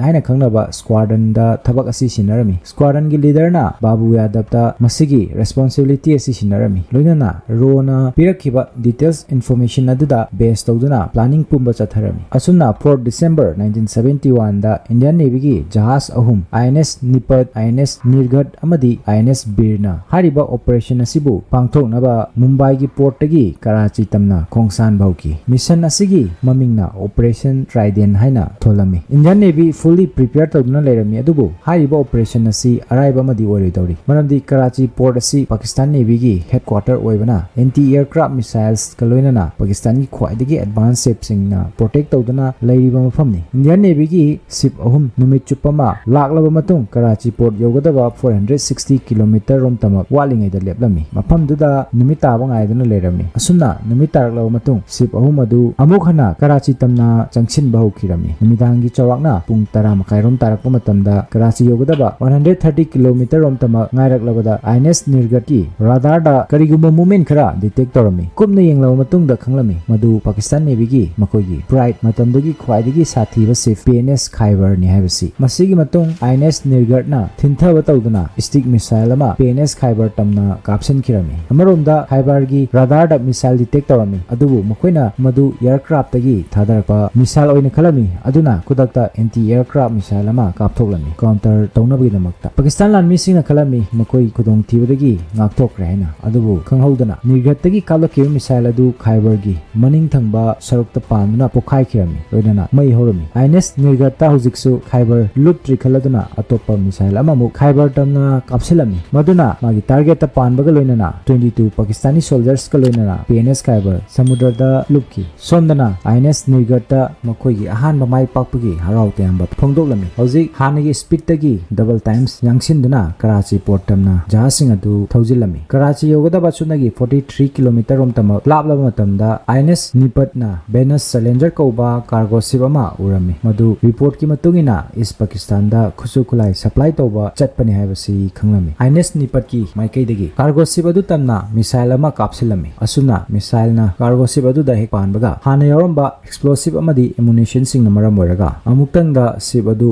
ꯍꯥꯏꯅ ꯈꯪꯅꯕ ꯁ꯭ꯀ꯭ꯋꯥꯗ꯭ꯔꯟꯗ ꯊꯕꯛ ꯑꯁꯤ ꯁꯤꯟꯅꯔꯝꯃꯤ꯫ ꯁ꯭ꯀ꯭ꯋꯥꯗ꯭ꯔꯟꯒꯤ ꯂꯤꯗꯔꯅ ꯕꯥꯕꯨ ꯌꯥꯗꯕꯇ ꯃꯁꯤꯒꯤ ꯔꯦꯁꯄꯣꯟꯁꯤꯕꯤꯂꯤꯇꯤ ꯑꯁꯤ ꯁꯤꯟꯅꯔꯝꯃꯤ꯫ ꯂꯣꯏꯅꯅ ꯔꯣꯅ ꯄꯤꯔꯛꯈꯤꯕ ꯗꯤꯇꯦꯜꯁ ꯏꯟꯐꯣꯔꯃꯦꯁꯟ ꯑꯗꯨꯗ ꯕꯦꯁ ꯇꯧꯗꯨꯅ ꯄ꯭ꯂꯥꯅꯤꯡ ꯄꯨꯝꯕ ꯆꯠꯊꯔꯝꯃꯤ꯫ ꯑꯁꯨꯝꯅ ꯐꯣꯔ ꯗꯤꯁꯦꯝꯕꯔ ꯅꯥꯏꯟꯇꯤꯟ ꯁꯕꯦꯟꯇꯤ ꯋꯥꯟꯗ ꯏꯟꯗꯤꯌꯥꯟ ꯅꯦꯚꯤꯒꯤ ꯖꯍꯥꯖ ꯑꯍꯨꯝ, ꯑꯥꯏ ꯑꯦꯟ ꯑꯦꯁ ꯅꯤꯄꯠ, ꯑꯥꯏ ꯑꯦꯟ ꯑꯦꯁ ꯅꯤꯔꯒꯠ ꯑꯃꯗꯤ ꯑꯥꯏ ꯑꯦꯟ ꯑꯦꯁ ꯕꯤꯔꯅ ꯍꯥꯏꯔꯤꯕ ꯑꯣꯄꯔꯦꯁꯟ ꯑꯁꯤꯕꯨ ꯄꯥꯡꯊꯣꯛꯅꯕ ꯃꯨꯝꯕꯥꯏꯒꯤ ꯄꯣꯔꯠꯇꯒꯤ ꯀꯔꯥꯆꯤ ꯇꯝꯅ ꯈꯣꯡꯁꯥꯟꯕ ꯍꯧꯈꯤ꯫ ꯃꯤꯁꯟ ꯑꯁꯤꯒꯤ ꯃꯃꯤꯡꯅ ꯑꯣꯄꯔꯦꯁꯟ ꯇ꯭ꯔꯥꯏꯗꯦꯟ ꯍꯥꯏꯅ ꯊꯣꯜꯂꯝꯃꯤ꯫ ꯏꯟꯗꯤꯌꯥꯟ ꯅꯦꯚꯤ ꯐꯨꯜꯂꯤ ꯄ꯭ꯔꯤꯄꯦꯌꯔ ꯇꯧꯗꯨꯅ ꯂꯩꯔꯝꯃꯤ, ꯑꯗꯨꯕꯨ ꯍꯥꯏꯔꯤꯕ ꯑꯣꯄꯔꯦꯁꯟ ꯑꯁꯤ ꯑꯔꯥꯏꯕ ꯑꯃꯗꯤ ꯑꯣꯏꯔꯣꯏꯗꯧꯔꯤ, ꯃꯔꯝꯗꯤ ꯀꯔꯥꯆꯤ ꯄꯣꯔꯠ ꯑꯁꯤ ꯄꯥꯀꯤꯁꯇꯥꯟ ꯅꯦꯚꯤꯒꯤ ꯍꯦꯗꯀ꯭ꯋꯥꯇꯔ ꯑꯣꯏꯕꯅ ꯑꯦꯟꯇꯤ ꯑꯦꯌꯔꯀ꯭ꯔꯥꯐ ꯃꯤꯁꯥꯏꯜꯁꯀ ꯂꯣꯏꯅꯅ ꯄꯥꯀꯤꯁꯇꯥꯟꯒꯤ ꯈ꯭ꯋꯥꯏꯗꯒꯤ ꯑꯦꯗꯚꯥꯟꯁ ꯁꯤꯞꯁꯤꯡꯅ ꯄ꯭ꯔꯣꯇꯦꯛ ꯇꯧꯗꯨꯅ ꯂꯩꯔꯤꯕ ꯃꯐꯝꯅꯤ꯫ ꯏꯟꯗꯤꯌꯥꯟ ꯅꯦꯚꯤꯒꯤ ꯁꯤꯞ ꯑꯍꯨꯝ ꯅꯨꯃꯤꯠ ꯆꯨꯞꯄ ꯑꯃ ꯂꯥꯛꯂꯕ ꯃꯇꯨꯡ ꯀꯔꯥꯆꯤ ꯄꯣꯔꯠ ꯌꯧꯒꯗꯕ ꯐꯣꯔ ꯍꯟꯗ꯭ꯔꯦꯠ ꯁꯤꯛꯁꯇꯤ ꯀꯤꯂꯣꯃꯤꯇꯔ ꯔꯣꯝꯇꯃꯛ ꯋꯥꯠꯂꯤꯉꯩꯗ ꯂꯦꯞꯂꯝꯃꯤ꯫ ꯃꯐꯝꯗꯨꯗ ꯅꯨꯃꯤꯠ ꯇꯥꯕ ꯉꯥꯏꯗꯨꯅ ꯂꯩꯔꯝꯃꯤ꯫ ꯑꯁꯨꯝꯅ ꯅꯨꯃꯤꯠ ꯇꯥꯔꯛꯂꯕ ꯃꯇꯨꯡ ꯁꯤꯞ ꯑꯍꯨꯝ ꯑꯗꯨ ꯑꯃꯨꯛ ꯍꯟꯅ ꯀꯔꯥꯆꯤ ꯇꯝꯅ ꯆꯪꯁꯤꯟꯕ ꯍꯧꯈꯤꯔꯝꯃꯤ꯫ ꯅꯨꯃꯤꯗꯥꯡꯒꯤ ꯆꯥꯎꯔꯥꯛꯅ ꯄꯨꯡ ꯇꯔꯥ ꯃꯈꯥꯏꯔꯣꯝ ꯇꯥꯔꯛꯄ ꯃꯇꯝꯗ ꯀꯔꯥꯆꯤ ꯌꯧꯒꯗꯕ ꯋꯥꯟ ꯍꯟꯗ꯭ꯔꯦꯠ ꯊꯥꯔꯇꯤ ꯀꯤꯂꯣꯃꯤꯇꯔ ꯔꯣꯝꯇꯃꯛ ꯉꯥꯏꯔꯛꯂꯕꯗ ꯑꯥꯏ ꯑꯦꯟ ꯑꯦꯁ ꯅꯤꯔꯒꯠꯀꯤ ꯔꯥꯗꯥꯔꯗ ꯀꯔꯤꯒꯨꯝꯕ ꯃꯨꯚꯃꯦꯟ ꯈꯔ ꯗꯤꯇꯦꯛ ꯇꯧꯔꯝꯃꯤ꯫ ꯀꯨꯞꯅ ꯌꯦꯡꯂꯕ ꯃꯇꯨꯡꯗ ꯈꯪꯂꯝꯃꯤ ꯃꯗꯨ ꯄꯥꯀꯤꯁꯇꯥꯟ ꯅꯦꯚꯤꯒꯤ ꯃꯈꯣꯏꯒꯤ ꯄ꯭ꯔꯥꯏꯠ, ꯃꯇꯝꯗꯨꯒꯤ ꯈ꯭ꯋꯥꯏꯗꯒꯤ ꯁꯥꯊꯤꯕ ꯁꯤꯞ ꯄꯤ ꯑꯦꯟ ꯑꯦꯁ ꯈꯥꯏꯕꯔꯅꯤ ꯍꯥꯏꯕꯁꯤ꯫ ꯃꯁꯤꯒꯤ ꯃꯇꯨꯡ ꯑꯥꯏ ꯑꯦꯟ ꯑꯦꯁ ꯅꯤꯔꯒꯠꯅ ꯊꯤꯟꯊꯕ ꯇꯧꯗꯨꯅ ꯁ꯭ꯇꯤꯛ ꯃꯤꯁꯥꯏꯜ ꯑꯃ ꯄꯤ ꯑꯦꯟ ꯑꯦꯁ ꯈꯥꯏꯕꯔ ꯇꯝꯅ ꯀꯥꯞꯁꯤꯟꯈꯤꯔꯝꯃꯤ꯫ ꯑꯃꯔꯣꯝꯗ ꯈꯥꯏꯕꯔꯒꯤ ꯔꯥꯗꯥꯔꯗ ꯃꯤꯁꯥꯏꯜ ꯗꯤꯇꯦꯛ ꯇꯧꯔꯝꯃꯤ, ꯑꯗꯨꯕꯨ ꯃꯈꯣꯏꯅ ꯃꯗꯨ ꯑꯦꯌꯔꯀ꯭ꯔꯥꯐꯇꯒꯤ ꯊꯥꯗꯔꯛꯄ ꯃꯤꯁꯥꯏꯜ ꯑꯣꯏꯅ ꯈꯜꯂꯝꯃꯤ꯫ ꯑꯗꯨꯅ ꯈꯨꯗꯛꯇ ꯑꯦꯟꯇꯤ ꯑꯦꯌꯔꯀ꯭ꯔꯥꯐ ꯃꯤꯁꯥꯏꯜ ꯑꯃ ꯀꯥꯞꯊꯣꯛꯂꯝꯃꯤ ꯀꯥꯎꯟꯇꯔ ꯇꯧꯅꯕꯒꯤꯗꯃꯛꯇ꯫ ꯄꯥꯀꯤꯁꯇꯥꯟ ꯂꯥꯟꯃꯤꯁꯤꯡꯅ ꯈꯜꯂꯝꯃꯤ ꯃꯈꯣꯏ ꯈꯨꯗꯣꯡꯊꯤꯕꯗꯒꯤ ꯉꯥꯛꯊꯣꯛꯈ꯭ꯔꯦ ꯍꯥꯏꯅ, ꯑꯗꯨꯕꯨ ꯈꯪꯍꯧꯗꯅ ꯅꯤꯔꯒꯠꯇꯒꯤ ꯀꯥꯞꯂꯛꯈꯤꯕ ꯃꯤꯁꯥꯏꯜ ꯑꯗꯨ ꯈꯥꯏꯕꯔꯒꯤ ꯃꯅꯤꯡ ꯊꯪꯕ ꯁꯔꯨꯛꯇ ꯄꯥꯟꯗꯨꯅ ꯄꯣꯈꯥꯏꯈꯤꯔꯝꯃꯤ, ꯂꯣꯏꯅꯅ ꯃꯩ ꯍꯧꯔꯝꯃꯤ꯫ ꯑꯥꯏ ꯑꯦꯟ ꯑꯦꯁ ꯅꯤꯔꯒꯠꯇ ꯍꯧꯖꯤꯛꯁꯨ ꯈꯥꯏꯕꯔ ꯂꯨꯞꯇ꯭ꯔꯤ ꯈꯜꯂꯗꯨꯅ ꯑꯇꯣꯞꯄ ꯃꯤꯁꯥꯏꯜ ꯑꯃꯃꯨꯛ ꯈꯥꯏꯕꯔ ꯇꯝꯅ ꯀꯥꯞꯁꯤꯜꯂꯝꯃꯤ, ꯃꯗꯨꯅ ꯃꯥꯒꯤ ꯇꯥꯔꯒꯦꯠꯇ ꯄꯥꯟꯕꯒ ꯂꯣꯏꯅꯅ ꯇ꯭ꯋꯦꯟꯇꯤ ꯇꯨ ꯄꯥꯀꯤꯁꯇꯥꯅꯤ ꯁꯣꯜꯖꯔꯁꯀ ꯂꯣꯏꯅꯅ ꯄꯤ ꯑꯦꯟ ꯑꯦꯁ ꯈꯥꯏꯕꯔ ꯁꯃꯨꯗ꯭ꯔꯗ ꯂꯨꯞꯈꯤ꯫ ꯁꯣꯝꯗꯅ ꯑꯥꯏ ꯑꯦꯟ ꯑꯦꯁ ꯅꯤꯔꯒꯠꯇ ꯃꯈꯣꯏꯒꯤ ꯑꯍꯥꯟꯕ ꯃꯥꯏ ꯄꯥꯛꯄꯒꯤ ꯍꯔꯥꯎ ꯇꯌꯥꯝꯕ ꯐꯣꯡꯗꯣꯛꯂꯝꯃꯤ꯫ ꯍꯧꯖꯤꯛ ꯍꯥꯟꯅꯒꯤ ꯁ꯭ꯄꯤꯗꯇꯒꯤ ꯗꯕꯜ ꯇꯥꯏꯝꯁ ꯌꯥꯡꯁꯤꯟꯗꯨꯅ ꯀꯔꯥꯆꯤ ꯄꯣꯔꯠ ꯇꯝꯅ ꯖꯍꯥꯖꯁꯤꯡ ꯑꯗꯨ ꯊꯧꯖꯤꯜꯂꯝꯃꯤ꯫ ꯀꯔꯥꯆꯤ ꯌꯧꯒꯗꯕ ꯁꯨꯞꯅꯒꯤ ꯐꯣꯔꯇꯤ ꯊ꯭ꯔꯤ ꯀꯤꯂꯣꯃꯤꯇꯔ ꯔꯣꯝꯇꯃꯛ ꯂꯥꯞꯂꯕ ꯃꯇꯝꯗ ꯑꯥꯏ ꯑꯦꯟ ꯑꯦꯁ ꯅꯤꯄꯠꯅ ꯚꯦꯅꯁ ꯆꯦꯂꯦꯟꯖꯔ ꯀꯧꯕ ꯀꯥꯔꯒꯣ ꯁꯤꯞ ꯑꯃ ꯎꯔꯝꯃꯤ꯫ ꯃꯗꯨ ꯔꯤꯄꯣꯔꯠꯀꯤ ꯃꯇꯨꯡ ꯏꯟꯅ ꯏꯁ ꯄꯥꯀꯤꯁꯇꯥꯟꯗ ꯈꯨꯠꯁꯨ ꯈꯨꯠꯂꯥꯏ ꯁꯄ꯭ꯂꯥꯏ ꯇꯧꯕ ꯆꯠꯄꯅꯤ ꯍꯥꯏꯕꯁꯤ ꯈꯪꯂꯝꯃꯤ꯫ ꯑꯥꯏ ꯑꯦꯟ ꯑꯦꯁ ꯅꯤꯄꯠꯀꯤ ꯃꯥꯏꯀꯩꯗꯒꯤ ꯀꯥꯔꯒꯣ ꯁꯤꯞ ꯑꯗꯨ ꯇꯝꯅ ꯃꯤꯁꯥꯏꯜ ꯑꯃ ꯀꯥꯞꯁꯤꯜꯂꯝꯃꯤ꯫ ꯑꯁꯨꯝꯅ ꯃꯤꯁꯥꯏꯜꯅ ꯀꯥꯔꯒꯣ ꯁꯤꯞ ꯑꯗꯨꯗ ꯍꯦꯛ ꯄꯥꯟꯕꯒ ꯍꯥꯟꯅ ꯌꯥꯎꯔꯝꯕ ꯑꯦꯛꯁꯄ꯭ꯂꯣꯁꯤꯞ ꯑꯃꯗꯤ ꯑꯦꯃꯨꯅꯤꯁꯟꯁꯤꯡꯅ ꯃꯔꯝ ꯑꯣꯏꯔꯒ ꯑꯃꯨꯛꯇꯪꯗ ꯁꯤꯞ ꯑꯗꯨ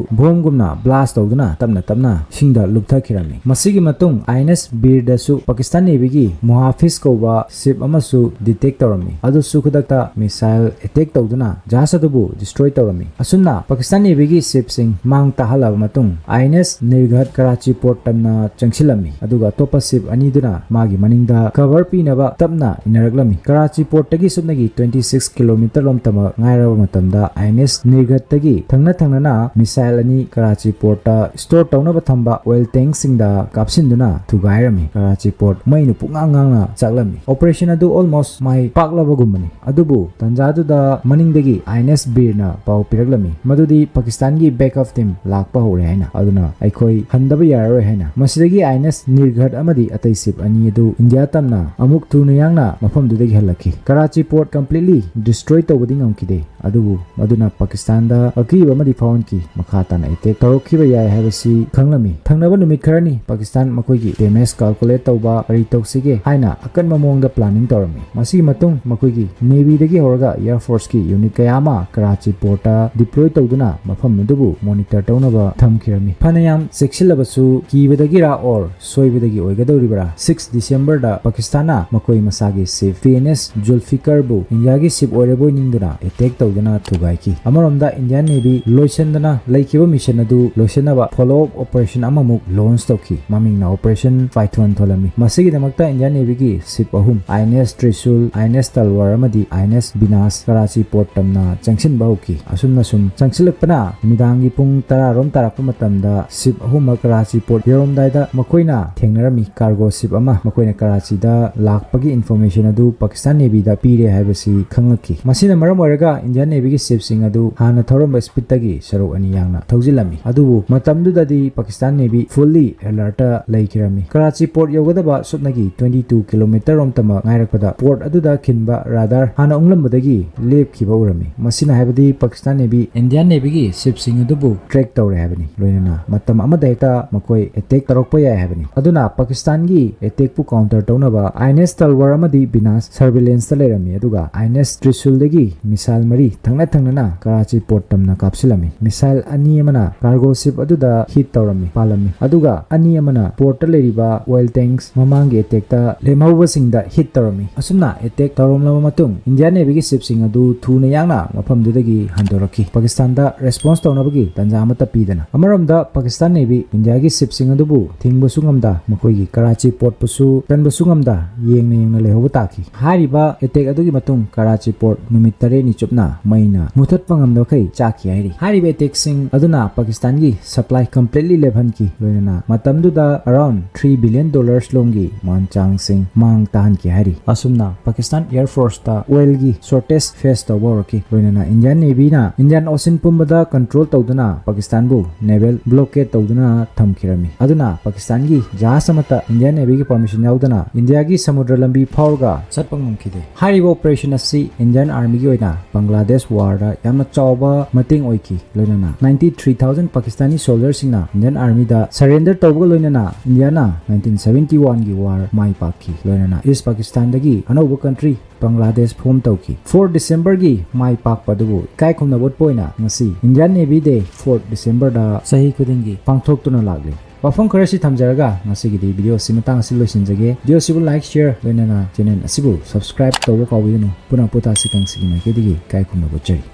ꯕꯣꯝꯒꯨꯝꯅ ꯕ꯭ꯂꯥꯁ ꯇꯧꯗꯨꯅ ꯇꯞꯅ ꯇꯞꯅ ꯏꯁꯤꯡꯗ ꯂꯨꯞꯊꯈꯤꯔꯝꯃꯤ꯫ ꯃꯁꯤꯒꯤ ꯃꯇꯨꯡ ꯑꯥꯏ ꯑꯦꯟ ꯑꯦꯁ ꯕꯤꯔꯗꯁꯨ ꯄꯥꯀꯤꯁꯇꯥꯟ ꯅꯦꯚꯤꯒꯤ ꯃꯨꯍꯥꯐꯤꯖ ꯀꯧꯕ ꯁꯤꯞ ꯑꯃꯁꯨ ꯗꯤꯇꯦꯛ ꯇꯧꯔꯝꯃꯤ꯫ ꯑꯗꯨꯁꯨ ꯈꯨꯗꯛꯇ ꯃꯤꯁꯥꯏꯜ ꯑꯦꯇꯦꯛ ꯇꯧꯗꯨꯅ ꯖꯍꯥꯖ ꯑꯗꯨꯕꯨ ꯗꯤꯁꯇ꯭ꯔꯣꯏ ꯇꯧꯔꯝꯃꯤ꯫ ꯑꯁꯨꯝꯅ ꯄꯥꯀꯤꯁꯇꯥꯟ ꯅꯦꯚꯤꯒꯤ ꯁꯤꯞꯁꯤꯡ ꯃꯥꯡ ꯇꯥꯍꯜꯂꯕ ꯃꯇꯨꯡ ꯑꯥꯏ ꯑꯦꯟ ꯑꯦꯁ ꯅꯤꯔꯘꯠ ꯀꯔꯥꯆꯤ ꯄꯣꯔꯠ ꯇꯝꯅ ꯆꯪꯁꯤꯜꯂꯝꯃꯤ, ꯑꯗꯨꯒ ꯑꯇꯣꯞꯄ ꯁꯤꯞ ꯑꯅꯤꯗꯨꯅ ꯃꯥꯒꯤ ꯃꯅꯤꯡꯗ ꯀꯚꯔ ꯄꯤꯅꯕ ꯇꯞꯅ ꯏꯟꯅꯔꯛꯂꯝꯃꯤ꯫ ꯀꯔꯥꯆꯤ ꯄꯣꯔꯠꯇꯒꯤ ꯁꯨꯞꯅꯒꯤ twenty six kilometre ꯂꯣꯝꯇꯃꯛ ꯉꯥꯏꯔꯕ ꯃꯇꯝꯗ ꯑꯥꯏ ꯑꯦꯟ ꯑꯦꯁ ꯅꯤꯔꯘꯠꯇꯒꯤ ꯊꯪꯅ ꯊꯪꯅꯅ ꯃꯤꯁꯥꯏꯜ ꯑꯅꯤ ꯀꯔꯥꯆꯤ ꯄꯣꯔꯠꯇ ꯁ꯭ꯇꯣꯔ ꯇꯧꯅꯕ ꯊꯝꯕ ꯑꯣꯏꯜ ꯇꯦꯡꯛꯁꯤꯡꯗ ꯀꯥꯞꯁꯤꯟꯗꯨꯅ ꯊꯨꯒꯥꯏꯔꯝꯃꯤ꯫ ꯀꯔꯥꯆꯤ ꯄꯣꯔꯠ ꯃꯩꯅ ꯄꯨꯡꯉꯥꯡ ꯉꯥꯡꯅ ꯆꯥꯛꯂꯝꯃꯤ꯫ ꯑꯣꯄꯔꯦꯁꯟ ꯑꯗꯨ ꯑꯣꯜꯃꯣꯁ ꯃꯥꯏ ꯄꯥꯛꯂꯕꯒꯨꯝꯕꯅꯤ꯫ ꯑꯗꯨꯕꯨ ꯇꯥꯟꯖꯥꯗꯨꯗ ꯃꯅꯤꯡꯗꯒꯤ ꯑꯥꯏ ꯑꯦꯟ ꯑꯦꯁ ꯕꯤꯔꯅ ꯄꯥꯎ ꯄꯤꯔꯛꯂꯝꯃꯤ ꯃꯗꯨꯗꯤ ꯄꯥꯀꯤꯁꯇꯥꯟꯒꯤ ꯕꯦꯛꯑꯞ ꯇꯤꯝ ꯂꯥꯛꯄ ꯍꯧꯔꯦ ꯍꯥꯏꯅ, ꯑꯗꯨꯅ ꯑꯩꯈꯣꯏ ꯍꯟꯗꯕ ꯌꯥꯔꯔꯣꯏ ꯍꯥꯏꯅ꯫ ꯃꯁꯤꯗꯒꯤ ꯑꯥꯏ ꯑꯦꯟ ꯑꯦꯁ ꯅꯤꯔꯘꯠ ꯑꯃꯗꯤ ꯑꯇꯩ ꯁꯤꯞ ꯑꯅꯤ ꯑꯗꯨ ꯏꯟꯗꯤꯌꯥ ꯇꯝꯅ ꯑꯃꯨꯛ ꯊꯨꯅ ꯌꯥꯡꯅ ꯃꯐꯝꯗꯨꯗꯒꯤ ꯍꯜꯂꯛꯈꯤ꯫ ꯀꯔꯥꯆꯤ ꯄꯣꯔꯠ ꯀꯝꯄ꯭ꯂꯤꯠꯂꯤ ꯗꯤꯁꯇ꯭ꯔꯣꯏ ꯇꯧꯕꯗꯤ ꯉꯝꯈꯤꯗꯦ, ꯑꯗꯨꯕꯨ ꯃꯗꯨꯅ ꯄꯥꯀꯤꯁꯇꯥꯟꯗ ꯑꯀꯤꯕ ꯑꯃꯗꯤ ꯐꯥꯎꯍꯟꯈꯤ꯫ ꯃꯈꯥ ꯇꯥꯅ ꯑꯦꯇꯦꯛ ꯇꯧꯔꯛꯈꯤꯕ ꯌꯥꯏ ꯍꯥꯏꯕꯁꯤ ꯈꯪꯂꯝꯃꯤ꯫ ꯊꯪꯅꯕ ꯅꯨꯃꯤꯠ ꯈꯔꯅꯤ ꯄꯥꯀꯤꯁꯇꯥꯟ ꯃꯈꯣꯏꯒꯤ ꯗꯦꯃꯦꯖ ꯀꯥꯜꯀꯨꯂꯦꯠ ꯇꯧꯕ ꯀꯔꯤ ꯇꯧꯁꯤꯒꯦ ꯍꯥꯏꯅ ꯑꯀꯟꯕ ꯃꯑꯣꯡꯗ ꯄ꯭ꯂꯥꯅꯤꯡ ꯇꯧꯔꯝꯃꯤ꯫ ꯃꯁꯤꯒꯤ ꯃꯇꯨꯡ ꯃꯈꯣꯏꯒꯤ ꯅꯦꯚꯤꯗꯒꯤ ꯍꯧꯔꯒ ꯑꯦꯌꯔ ꯐꯣꯔꯁꯀꯤ ꯌꯨꯅꯤꯠ ꯀꯌꯥ ꯑꯃ ꯀꯔꯥꯆꯤ ꯄꯣꯔꯠꯇ ꯗꯤꯄ꯭ꯂꯣꯏ ꯇꯧꯗꯨꯅ ꯃꯐꯝ ꯑꯗꯨꯕꯨ ꯃꯣꯅꯤꯇꯔ ꯇꯧꯅꯕ ꯊꯝꯈꯤꯔꯝꯃꯤ꯫ ꯐꯅꯌꯥꯝ ꯆꯦꯛꯁꯤꯜꯂꯕꯁꯨ ꯀꯤꯕꯗꯒꯤꯔꯥ ꯑꯣꯔ ꯁꯣꯏꯕꯗꯒꯤ ꯑꯣꯏꯒꯗꯧꯔꯤꯕ꯭ꯔꯥ, six Decemberꯗ ꯄꯥꯀꯤꯁꯇꯥꯟꯅ ꯃꯈꯣꯏ ꯃꯁꯥꯒꯤ ꯁꯤꯞ ꯄꯤ ꯑꯦꯟ ꯑꯦꯁ ꯖꯨꯜꯐꯤꯀꯔꯕꯨ ꯏꯟꯗꯤꯌꯥꯒꯤ ꯁꯤꯞ ꯑꯣꯏꯔꯕꯣꯏ ꯅꯤꯡꯗꯨꯅ ꯑꯦꯇꯦꯛ ꯇꯧꯗꯨꯅ ꯊꯨꯒꯥꯏꯈꯤ꯫ ꯑꯃꯔꯣꯝꯗ ꯏꯟꯗꯤꯌꯥꯟ ꯅꯦꯚꯤ ꯂꯣꯏꯁꯤꯟꯗꯅ ꯂꯩꯈꯤꯕ ꯃꯤꯁꯟ ꯑꯗꯨ ꯂꯣꯏꯁꯤꯟꯅꯕ ꯐꯣꯂꯣ ꯑꯞ ꯑꯣꯄꯔꯦꯁꯟ ꯑꯃꯃꯨꯛ ꯂꯣꯟꯆ ꯇꯧꯈꯤ꯫ ꯃꯃꯤꯡꯅ ꯑꯣꯄꯔꯦꯁꯟ ꯄꯥꯏꯊꯣꯟ ꯊꯣꯜꯂꯝꯃꯤ꯫ ꯃꯁꯤꯒꯤꯗꯃꯛꯇ ꯏꯟꯗꯤꯌꯥꯟ ꯅꯦꯚꯤꯒꯤ ꯁꯤꯞ ꯑꯍꯨꯝ, ꯑꯥꯏ ꯑꯦꯟ ꯑꯦꯁ ꯇ꯭ꯔꯤꯁꯨꯜ, ꯑꯥꯏ ꯑꯦꯟ ꯑꯦꯁ ꯇꯜꯋꯥꯔ ꯑꯃꯗꯤ ꯑꯥꯏ ꯑꯦꯟ ꯑꯦꯁ ꯕꯤꯅꯥꯁ, ꯀꯔꯥꯆꯤ ꯄꯣꯔꯠ ꯇꯝꯅ ꯆꯪꯁꯤꯟꯕ ꯍꯧꯈꯤ꯫ ꯑꯁꯨꯝꯅ ꯁꯨꯝ ꯆꯪꯁꯤꯜꯂꯛꯄꯅ ꯅꯨꯃꯤꯗꯥꯡꯒꯤ ꯄꯨꯡ ꯇꯔꯥ ꯔꯣꯝ ꯇꯥꯔꯛꯄ ꯃꯇꯝꯗ ꯁꯤꯞ ꯑꯍꯨꯝꯃꯛ ꯀꯔꯥꯆꯤ ꯄꯣꯔꯠ ꯌꯧꯔꯝꯗꯥꯏꯗ ꯃꯈꯣꯏꯅ ꯊꯦꯡꯅꯔꯝꯃꯤ꯫ ꯀꯥꯔꯒꯣ ꯁꯤꯞ ꯑꯃ ꯃꯈꯣꯏꯅ ꯀꯔꯥꯆꯤꯗ ꯂꯥꯛꯄꯒꯤ ꯏꯟꯐꯣꯔꯃꯦꯁꯟ ꯑꯗꯨ ꯄꯥꯀꯤꯁꯇꯥꯟ ꯅꯦꯚꯤꯗ ꯄꯤꯔꯦ ꯍꯥꯏꯕꯁꯤ ꯈꯪꯂꯛꯈꯤ꯫ ꯃꯁꯤꯅ ꯃꯔꯝ ꯑꯣꯏꯔꯒ ꯏꯟꯗꯤꯌꯥꯟ ꯅꯦꯚꯤꯒꯤ ꯁꯤꯞꯁꯤꯡ ꯑꯗꯨ ꯍꯥꯟꯅ ꯊꯧꯔꯝꯕ ꯁ꯭ꯄꯤꯠꯇꯒꯤ ꯁꯔꯨꯛ ꯑꯅꯤ ꯌꯥꯡꯅ ꯊꯧꯖꯤꯜꯂꯝꯃꯤ꯫ ꯑꯗꯨꯕꯨ ꯃꯇꯝꯗꯨꯗꯗꯤ ꯄꯥꯀꯤꯁꯇꯥꯟ ꯅꯦꯚꯤ ꯐꯨꯜꯂꯤ ꯑꯦꯂꯔꯠꯇ ꯂꯩꯈꯤꯔꯝꯃꯤ꯫ ꯀꯔꯥꯆꯤ ꯄꯣꯔꯠ ꯌꯧꯒꯗꯕ ꯁꯨꯞꯅꯒꯤ twenty two kilometre ꯔꯣꯝꯇꯃꯛ ꯉꯥꯏꯔꯛꯄꯗ ꯄꯣꯔꯠ ꯑꯗꯨꯗ ꯈꯤꯟꯕ ꯔꯥꯗꯥꯔ ꯍꯥꯟꯅ ꯎꯪꯂꯝꯕꯗꯒꯤ ꯂꯦꯞꯈꯤꯕ ꯎꯔꯝꯃꯤ꯫ ꯃꯁꯤꯅ ꯍꯥꯏꯕꯗꯤ Pakistan Pakistan Navy Indian Navy ꯒꯤ ship ꯁꯤꯡ ꯑꯗꯨꯕꯨ track ꯇꯧꯔꯦ ꯍꯥꯏꯕꯅꯤ꯫ ꯂꯣꯏꯅꯅ ꯃꯇꯝ ꯑꯃꯗ ꯍꯦꯛꯇ ꯃꯈꯣꯏ attack ꯇꯧꯔꯛꯄ ꯌꯥꯏ ꯍꯥꯏꯕꯅꯤ꯫ ꯑꯗꯨꯅ Pakistan ꯒꯤ attack ꯄꯨ counter ꯇꯧꯅꯕ I N S Talwar ꯑꯃꯗꯤ Venus surveillance ꯇ ꯂꯩꯔꯝꯃꯤ, ꯑꯗꯨꯒ I N S Trishul ꯗꯒꯤ missile ꯃꯔꯤ ꯊꯪꯅ ꯊꯪꯅꯅ Karachi port ꯇꯝꯅ ꯀꯥꯞꯁꯤꯜꯂꯝꯃꯤ꯫ Missile ꯑꯅꯤ ꯑꯃꯅ cargo ship ꯑꯗꯨꯗ hit ꯇꯧꯔꯝꯃꯤ, ꯄꯥꯜꯂꯝꯃꯤ, ꯑꯗꯨꯒ ꯑꯅꯤ ꯑꯃꯅ port ꯇ ꯂꯩꯔꯤꯕ oil tanks ꯃꯃꯥꯡꯒꯤ attack ꯇ ꯂꯦꯝꯍꯧꯕꯁꯤꯡꯗ hit ꯇꯧꯔꯝꯃꯤ꯫ ꯑꯁꯨꯝꯅ attack ꯇꯧꯔꯝꯂꯕ ꯃꯇꯨꯡ Indian Navy ꯒꯤ ship ꯁꯤꯡ ꯑꯗꯨ ꯊꯨꯅ ꯌꯥꯡꯅ ꯃꯐꯝꯗꯨꯗꯒꯤ ꯍꯟꯗꯣꯔꯛꯈꯤ, Pakistan ꯗ response ꯇꯧꯅꯕꯒꯤ ꯇꯥꯟꯖꯥ ꯑꯃꯠꯇ ꯄꯤꯗꯅ꯫ ꯑꯃꯔꯣꯝꯗ Pakistan Navy India ꯒꯤ ship ꯁꯤꯡ ꯑꯗꯨꯕꯨ ꯊꯤꯡꯕꯁꯨ ꯉꯝꯗ, ꯃꯈꯣꯏꯒꯤ Karachi port ꯄꯨꯁꯨ ꯀꯟꯕꯁꯨ ꯉꯝꯗ ꯌꯦꯡꯅ ꯌꯦꯡꯅ ꯂꯩꯍꯧꯕ ꯇꯥꯈꯤ꯫ ꯍꯥꯏꯔꯤꯕ attack ꯑꯗꯨꯒꯤ ꯃꯇꯨꯡ Karachi port ꯅꯨꯃꯤꯠ ꯇꯔꯦꯠꯅꯤ ꯆꯨꯞꯅ ꯃꯩꯅ ꯃꯨꯊꯠꯄ ꯉꯝꯗꯕꯈꯩ ꯆꯥꯛꯈꯤ ꯍꯥꯏꯔꯤ꯫ ꯍꯥꯏꯔꯤꯕ attack ꯁꯤꯡ ꯑꯗꯨꯅ Pakistan ꯒꯤ supply completely ꯂꯦꯞꯍꯟꯈꯤ꯫ ꯂꯣꯏꯅꯅ ꯃꯇꯝꯗꯨꯗ around three billion dollars ꯂꯣꯝꯒꯤ ꯃꯃꯜ ꯆꯥꯡꯁꯤꯡ ꯃꯥꯡ ꯇꯥꯍꯟꯈꯤ ꯍꯥꯏꯔꯤ꯫ ꯑꯁꯨꯝꯅ Pakistan Air Force ꯇ oil ꯒꯤ shortage face ꯇꯧꯕ ꯍꯧꯔꯛꯈꯤ꯫ ꯂꯣꯏꯅꯅ Indian Navy ꯅ Indian Ocean ꯄꯨꯝꯕꯗ control ꯇꯧꯗꯨꯅ Pakistan ꯕꯨ naval blockade ꯇꯧꯗꯨꯅ ꯊꯝꯈꯤꯔꯝꯃꯤ꯫ ꯑꯗꯨꯅ Pakistan ꯒꯤ ꯖꯍꯥꯖ ꯑꯃꯠꯇ Indian Navy ꯒꯤ permission ꯌꯥꯎꯗꯅ India ꯒꯤ ꯁꯃꯨꯗ꯭ꯔ ꯂꯝꯕꯤ ꯐꯥꯎꯔꯒ ꯆꯠꯄ ꯉꯝꯈꯤꯗꯦ꯫ ꯍꯥꯏꯔꯤꯕ operation ꯑꯁꯤ Indian Army ꯒꯤ ꯑꯣꯏꯅ Bangladesh war ꯗ ꯌꯥꯝꯅ ꯆꯥꯎꯕ ꯃꯇꯦꯡ ꯑꯣꯏꯈꯤ꯫ ꯂꯣꯏꯅꯅ ninety three thousand Pakistani soldier ꯁꯤꯡꯅ Indian Army ꯗ surrender ꯇꯧꯕꯒ ꯂꯣꯏꯅꯅ India ꯅ nineteen seventy one ꯒꯤ war ꯃꯥꯏ ꯄꯥꯛꯈꯤ꯫ ꯂꯣꯏꯅꯅ East Pakistan ꯗꯒꯤ ꯑꯅꯧꯕ country Bangladesh form ꯇꯧꯈꯤ꯫ Four December ꯒꯤ ꯃꯥꯏ ꯄꯥꯛꯄ ꯑꯗꯨꯕꯨ ꯏꯀꯥꯏ ꯈꯨꯝꯅꯕ ꯎꯠꯄ ꯑꯣꯏꯅ ꯉꯁꯤ Indian Navy Day fourth December ꯗ ꯆꯍꯤ ꯈꯨꯗꯤꯡꯒꯤ ꯄꯥꯡꯊꯣꯛꯇꯨꯅ ꯂꯥꯛꯂꯤ꯫ ꯋꯥꯐꯝ ꯈꯔꯁꯤ ꯊꯝꯖꯔꯒ ꯉꯁꯤꯒꯤꯗꯤ video ꯑꯁꯤ ꯃꯇꯥꯡ ꯑꯁꯤ ꯂꯣꯏꯁꯤꯟꯖꯒꯦ꯫ Video ꯑꯁꯤꯕꯨ like, share, ꯂꯣꯏꯅꯅ channel ꯑꯁꯤꯕꯨ subscribe ꯇꯧꯕ ꯀꯥꯎꯕꯤꯒꯅꯨ꯫ ꯄꯨꯅ ꯄꯣꯊꯥꯁꯤ ꯀꯥꯡꯁꯤꯒꯤ ꯃꯥꯏꯀꯩꯗꯒꯤ ꯏꯀꯥꯏ ꯈꯨꯝꯅꯕ ꯎꯠꯆꯔꯤ꯫